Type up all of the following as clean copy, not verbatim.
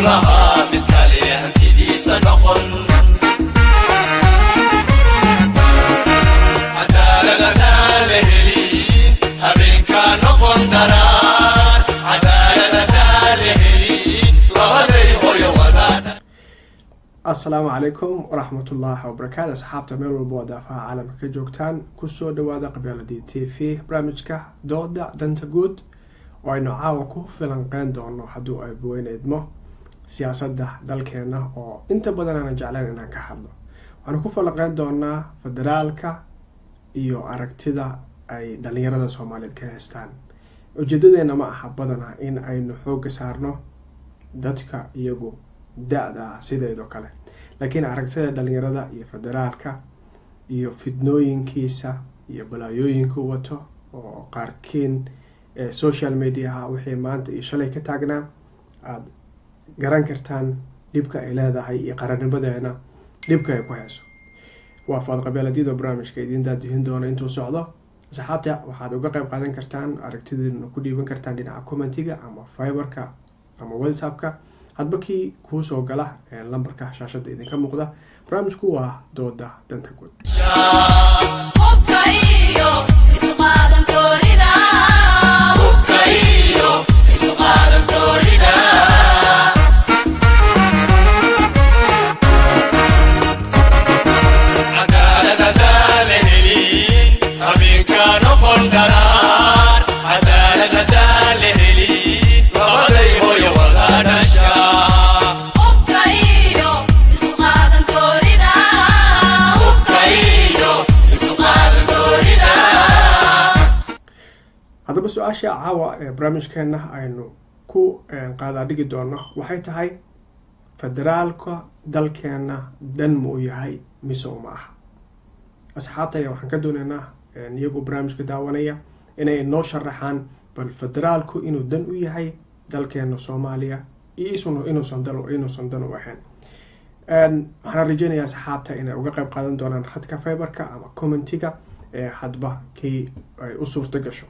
Lahaa mid kale hantidiisa noqon cadaaladadaan la helin habeenkaa noqon daraan cadaaladadaan la helin labaday hooyo wadaadha. Asalaamu calaykum waraxmatullaahi wabarakaatu. Asxaabta meel walba oo daafaha caalamka ka joogtaan, kusoo dhawaada Qabyaaladii TV, barnaamijka dooda danta guud oo aynu caawa ku filanqeyn doono, hadduu ay weyne idmo, siyaasadda dalkeena oo inta badan aanan jeclayn inaan ka hadlo. Waxaanu ku falanqeyn doonaa federaalka iyo aragtida ay dhalinyarada Soomaaliyeed ka haystaan. Ujeedadeena ma aha badanaa in aynu xooga saarno dadka iyagu da-da ah sideedoo kale, laakiin aragtida dhalinyarada iyo federaalka iyo fidnooyinkiisa iyo balaayooyinku wato oo qaarkiin social mediaha wixii maanta iyo shalay ka taagnaa aada garan kartaan dhibka ay leedahay iyo qarannimadeena dhibka ay ku hayso. Waa Fuad Qabyaaladiyada barnaamijka idiin daadihin doona intuu socdo. Asxaabta, waxaad uga qayb qaadan kartaan, aragtidiina ku dhiiban kartaan dhinaca commentiga ama Viberka ama WhatsAppka, hadba kii kuusoo gala lambarka shaashada idinka muuqda. Barnaamijku waa dooda danta guud. Hubka iyo isu qaadan toorida. Hubka iyo isu qaadan toorida. Cadaaladadaan la helin habeenkaa noqon daraan cadaaladadaan la helin labaday hooyo wada dhasha. Hubka iyo isu qaadan toorida. Hubka iyo isu qaadan toorida. Haddaba su-aasha caawa ee barnaamijkeena aynu ku qaadaa dhigi doono waxay tahay: federaalka dalkeena dan ma u yahay mise uma aha? Asxaabta ayaa waxaan ka doonaynaa, iyagoo barnaamijka daawanaya, inay noo sharaxaan bal federaalku inuu dan u yahay dalkeena Soomaaliya iyo inuusan dan u ahayn. Waxaan rajeynayaa asxaabta inay uga qayb qaadan doonaan khadka Viberka ama commentiga ee hadba kii ay u suurta gasho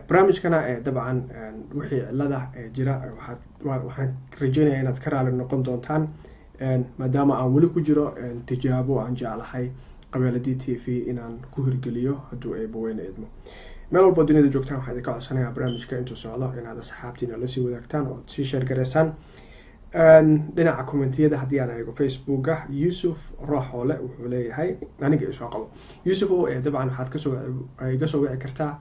barnaamijkana. Dabcan wixii cilada jira waxaan rajeynayaa inaad ka raali noqon doontaan, maadaama aan weli ku jiro tijaabo aan jeclahay Qabyaaladi TV inaan ku hirgeliyo, hadduu Eeba Weyne idmo. Meel walba dunida joogtaan, waxaan idinka codsanayaa barnaamijka intuu socdo inaad asxaabtiina lasii wadaagtaan oo ad sii share gareysaan. Dhinaca commentiyada haddii aan eego Facebooka, Yuusuf Rooxoole wuxuu leeyahay: "Aniga isoo qabo." Yuusuf o dabcan waxaad kasoo iga soo wici kartaa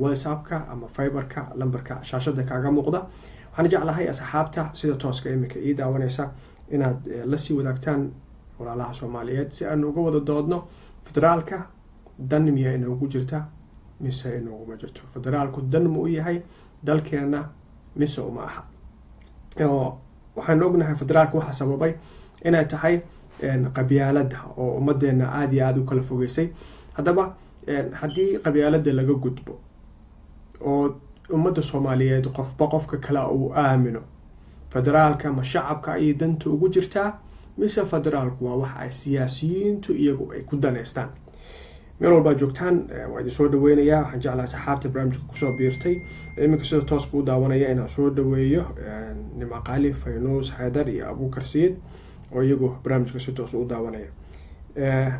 WhatsAppka ama Viberka lambarka shaashada kaaga muuqda. Waxaan jeclahay asxaabta sida tooska imika ii daawanaysa inaad lasii wadaagtaan walaalaha Soomaaliyeed si aanu uga wada doodno federaalka dan miyaa inoogu jirta mise inooguma jirto. Federaalku dan ma u yahay dalkeena mise uma aha? Oo waxaanu ognahay federaalka waxaa sababay inay tahay qabyaaladda oo ummadeena aada iyo aada u kala fogeysay. Haddaba haddii qabyaaladda laga gudbo oo ummadda Soomaaliyeed qofba qofka kale uu aamino, federaalka ma shacabka ayay danta ugu jirtaa mise federaalku waa wax ay siyaasiyiintu iyagu ay ku daneystaan? Meel walbaad joogtaan waa idin soo dhaweynayaa. Waxaan jeclahay saxaabta barnaamijka kusoo biirtay iminka sida tooska u daawanaya inaan soo dhaweeyo Nimaqali, Faynuus Xaydar iyo Abuukar Siid oo iyagu barnaamijka si toos u daawanaya.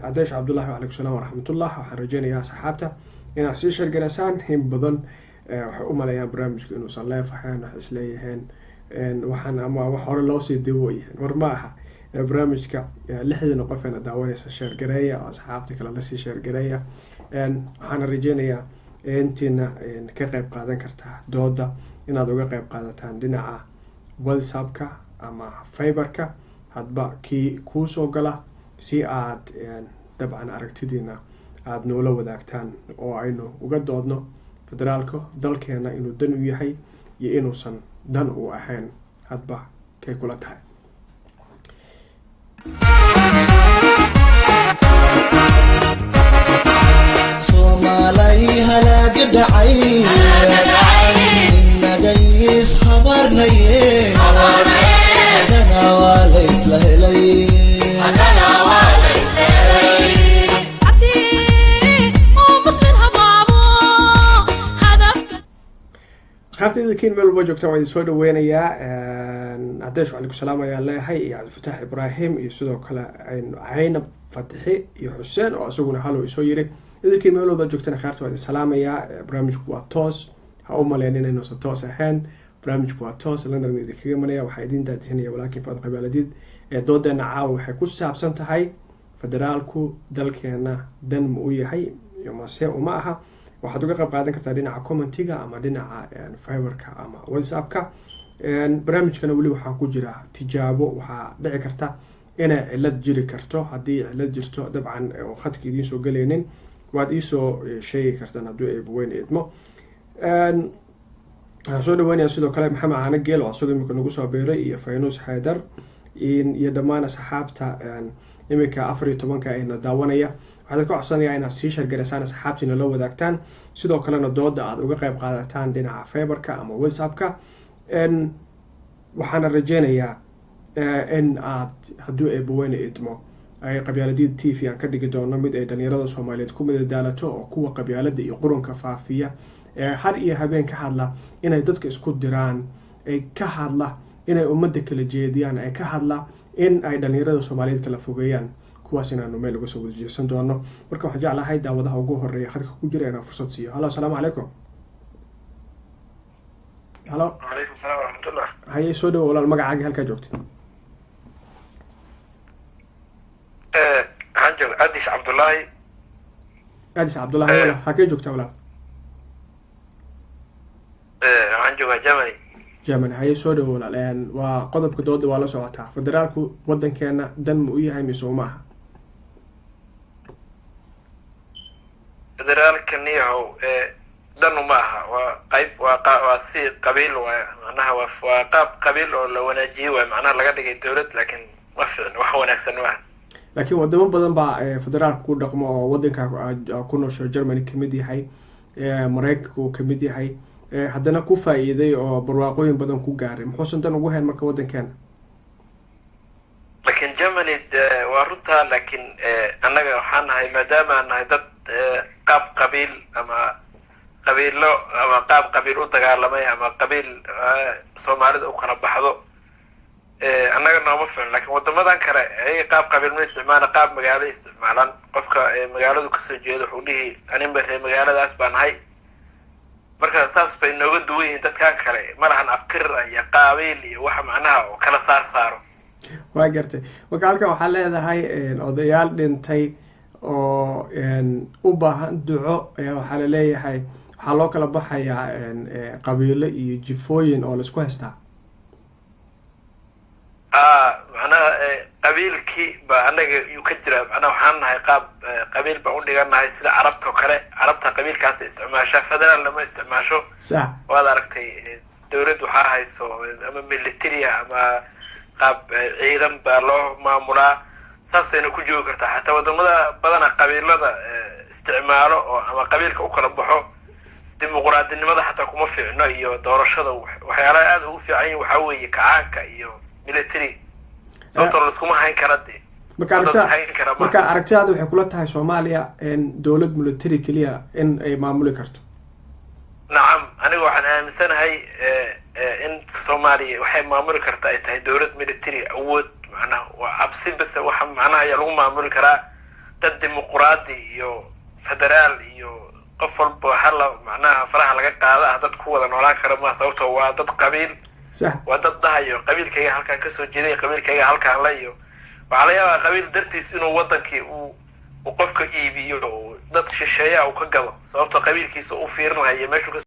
Cadeesh Cabdullahi, wacalaykum salaam waraxmatullah. Waxaan rajeynayaa asxaabta inaad sii share garaysaan. In badan waxay u maleeyaan barnaamijka inuusan live ahayn. Waxay isleeyihiin waxaan ama wax hore loosii dibo yihiin. War ma aha. Barnaamijka 60 qof eena daawanaysa, share gareeya oo asxaabta kale lasii share gareeya. Waxaana rajeynayaa intiina ka qayb qaadan kartaa dooda inaad uga qayb qaadataan dhinaca WhatsAppka ama Viberka, hadba kii kuusoo gala, si aad dabcan aragtidiina aada noola wadaagtaan oo aynu uga doodno federaalka dalkeena inuu dan u yahay iyo inuusan dan u ahayn, hadba kay kula tahay. Soomaalay halaaga dhacay, inagay ishabarnaye, haddana waa la isla helay. Haddii uu muslim habaabo hadafka Akhyaartayda kiin meel walba joogtaan, waa idin soo dhaweynayaa. Adeesh, calaykum salaam ayaan leeyahay, iyo Cabdifataax Ibraahim, iyo sidoo kale Caynab Fatixi iyo Xuseen oo isaguna halow isoo yiri. Idilkii meel walbaad joogtana khaarta waa idin salaamayaa. Barnaamijku waa toos, ha u maleyn inaynuusan toos ahayn. Barnaamijku waa toos, London idinkaga manaya, waxaa idin daadihinaya walaalkiin Fuad Qabaaladiid. Doodeena caawa waxay ku saabsan tahay: federaalku dalkeena dan ma u yahay iyo mase uma aha? Waxaad uga qayb qaadan kartaa dhinaca commentiga ama dhinaca Viberka ama WhatsAppka. Barnaamijkana weli waxaa ku jira tijaabo. Waxaa dhici karta inay cilad jiri karto. Haddii cilad jirto, dabcan oo khadka idiin soo gelaynin, waad iisoo sheegi kartaan hadduu Eebweyn idmo. Waxaan soo dhaweynaya sidoo kale Maxamed Caano Geel oo asagoo imika nagu soo biiray, iyo Faynuus Xaydar, iyo dhammaan asxaabta iminka 14-ka ayna daawanaya. Waxaan ka codsanayaa inaad sii share garaysaan, asxaabtiina la wadaagtaan, sidoo kalena dooda aad uga qayb qaadataan dhinaca Viberka ama WhatsAppka. Waxaana rajeynayaa in aad, hadduu Eebaweyne idmo, ay Qabyaaladida TV aan ka dhigi doono mid ay dhalinyarada Soomaaliyeed ku madadaalato, oo kuwa qabyaalada iyo qurunka faafiya ee har iyo habeen ka hadla inay dadka isku diraan, ay ka hadla inay ummadda kala jeediyaan, ay ka hadla in ay dhalinyarada Soomaaliyeed kala fogeeyaan, kuwaas inaanu meel uga soo wada jeesan doono. Marka waxaan jeclahay daawadaha ugu horeeya khadka ku jira inaan fursad siiyo. Halo, asalaamu calaykum. Halo. Calaykum salaam waraxmatullah. Haye, soo dhawo walaal, magacaaga, halkaa joogtid? Waxaan jooga Adis Cabdullaahi. Adis Cabdullahi, walaal, halkee joogtaa, walaal? Waxaan joogaa Germany. Germany. Haye, soo dhawo walaal. Waa qodobka dooda, waa la socotaa: federaalku wadankeena dan ma u yahay mise uma aha? Federaalka niyahow dan uma aha. Waa qayb, waa si qabiil waay, macnaha waa qaab qabiil oo la wanaajiyey waay, macnaha laga dhigay dowlad, laakiin ma fiicno, wax wanaagsan maaha. Laakiin wadamo badan baa federaalka ku dhaqmo oo wadanka aad ku noosho Germany kamid yahay, Mareykanka uu kamid yahay, haddana ku faa-iiday oo barwaaqooyin badan ku gaaray. Muxuusan dan ugu hayn marka wadankeena? Laakiin Germany waa runtaa, laakiin annaga waxaan nahay, maadaama aan nahay dad qaab qabiil ama qabiilo ama qaab qabiil u dagaalamay ama qabiil Soomaalida u kala baxdo, annaga nooma ficno. Lakin waddamadan kale ayaga qaab qabiil ma isticmaala, qaab magaalo isticmaalaan. Qofka magaaladu kasoo jeedo wuxuu dhihi aninba reer magaaladaas baa nahay. Marka saas bay nooga duwan yihiin dadkan kale, ma lahan aftir iyo qaabiil iyo waxa macnaha oo kala saar saaro. Waa gartay. Marka halkan waxaa leedahay odayaal dhintay oo u baahan duco ayaa waxaa laleeyahay waxaa loo kala baxayaa qabiilo iyo jifooyin oo laisku haystaa. A macnaha qabiilkii ba annaga yuu ka jiraa. Macnaha waxaan nahay qaab qabiil baan udhigannahay sida Carabta oo kale. Carabta qabiilkaas isticmaasha, federaal lama isticmaasho. Waad aragtay, dowlad waxaa hayso ama militaria ama qaab ciidan baa loo maamulaa, saasayna ku joogi kartaa. Xataa wadamada badana qabiilada isticmaalo oo ama qabiilka u kala baxo, dimuquraadinimada xataa kuma fiicno iyo doorashada. Waxyaalaha aada ugu fiican yihin waxaa weeye kacaanka iyo military, sababtoo laiskuma hayn kara dee. Marka Dad aragtida hayn kara maaha. Marka aragtidaada waxay kula tahay Soomaaliya dowlad military keliya in ay maamuli karto? Nacam, aniga waxaan aaminsanahay in Soomaaliya waxay maamuli karta ay tahay dowlad military, awood, macnaha waa cabsi bese waxa macnaha ayaa lagu maamuli karaa. Dad dimuquraadi iyo federaal iyo qof walba hala macnaha faraha laga qaada ah dad ku wada noolaan kara maa, sababtoo waa dad qabiil, waa dad dhahayo qabiilkayga halkaan kasoo jeeday, qabiilkayga halkaan la, iyo waxaa laga yaabaa qabiil dartiis inuu wadankii uu qofka iibiyo oo dad shisheeyaa uu ka gado, sababtoo qabiilkiisa u fiirinayo meeshuu ka